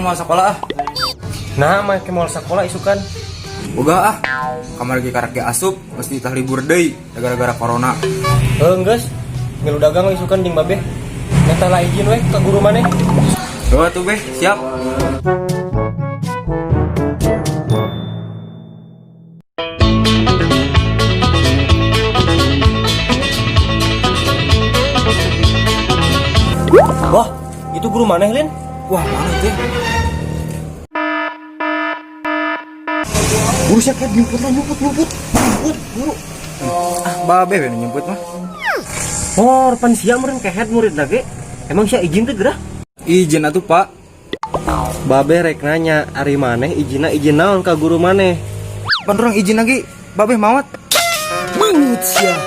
Urang moal sakola ah. Nah, make moal sakola isukan. Boga ah. Kamari ge karek ge asup, mesti tah libur deui gara-gara corona. Heuh geus, ngilu dagang we isukan jeung babeh. Menta lah izin we ka guru maneh. Heuh atuh beh, siap. Wah, itu guru maneh, Lin? Wah, mana itu? Guru siapa nyumput lah, nyumput, nyumput. Nyumput, guru. Ah, babeh we nu nyumput mah. Oh, pan sia meureun kehed murid lagi. Emang sia izin teh geura? Izin atuh, Pak. Babeh rek nanya, ari maneh izinna izin naon ka guru maneh? Pan urang izin lagi, babeh mawat. Mangut sia.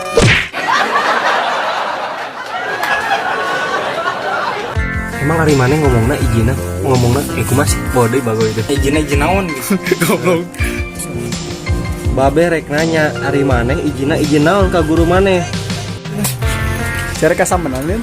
Emang ari maneh ngomongna izinna, ngomongna kumaha sih? Bodoh bagoy teh. Izinna izin naon gitu. Goblok. Babeh rek nanya, ari maneh izinna izin naon ka guru maneh? Cara kasamenan, Lin.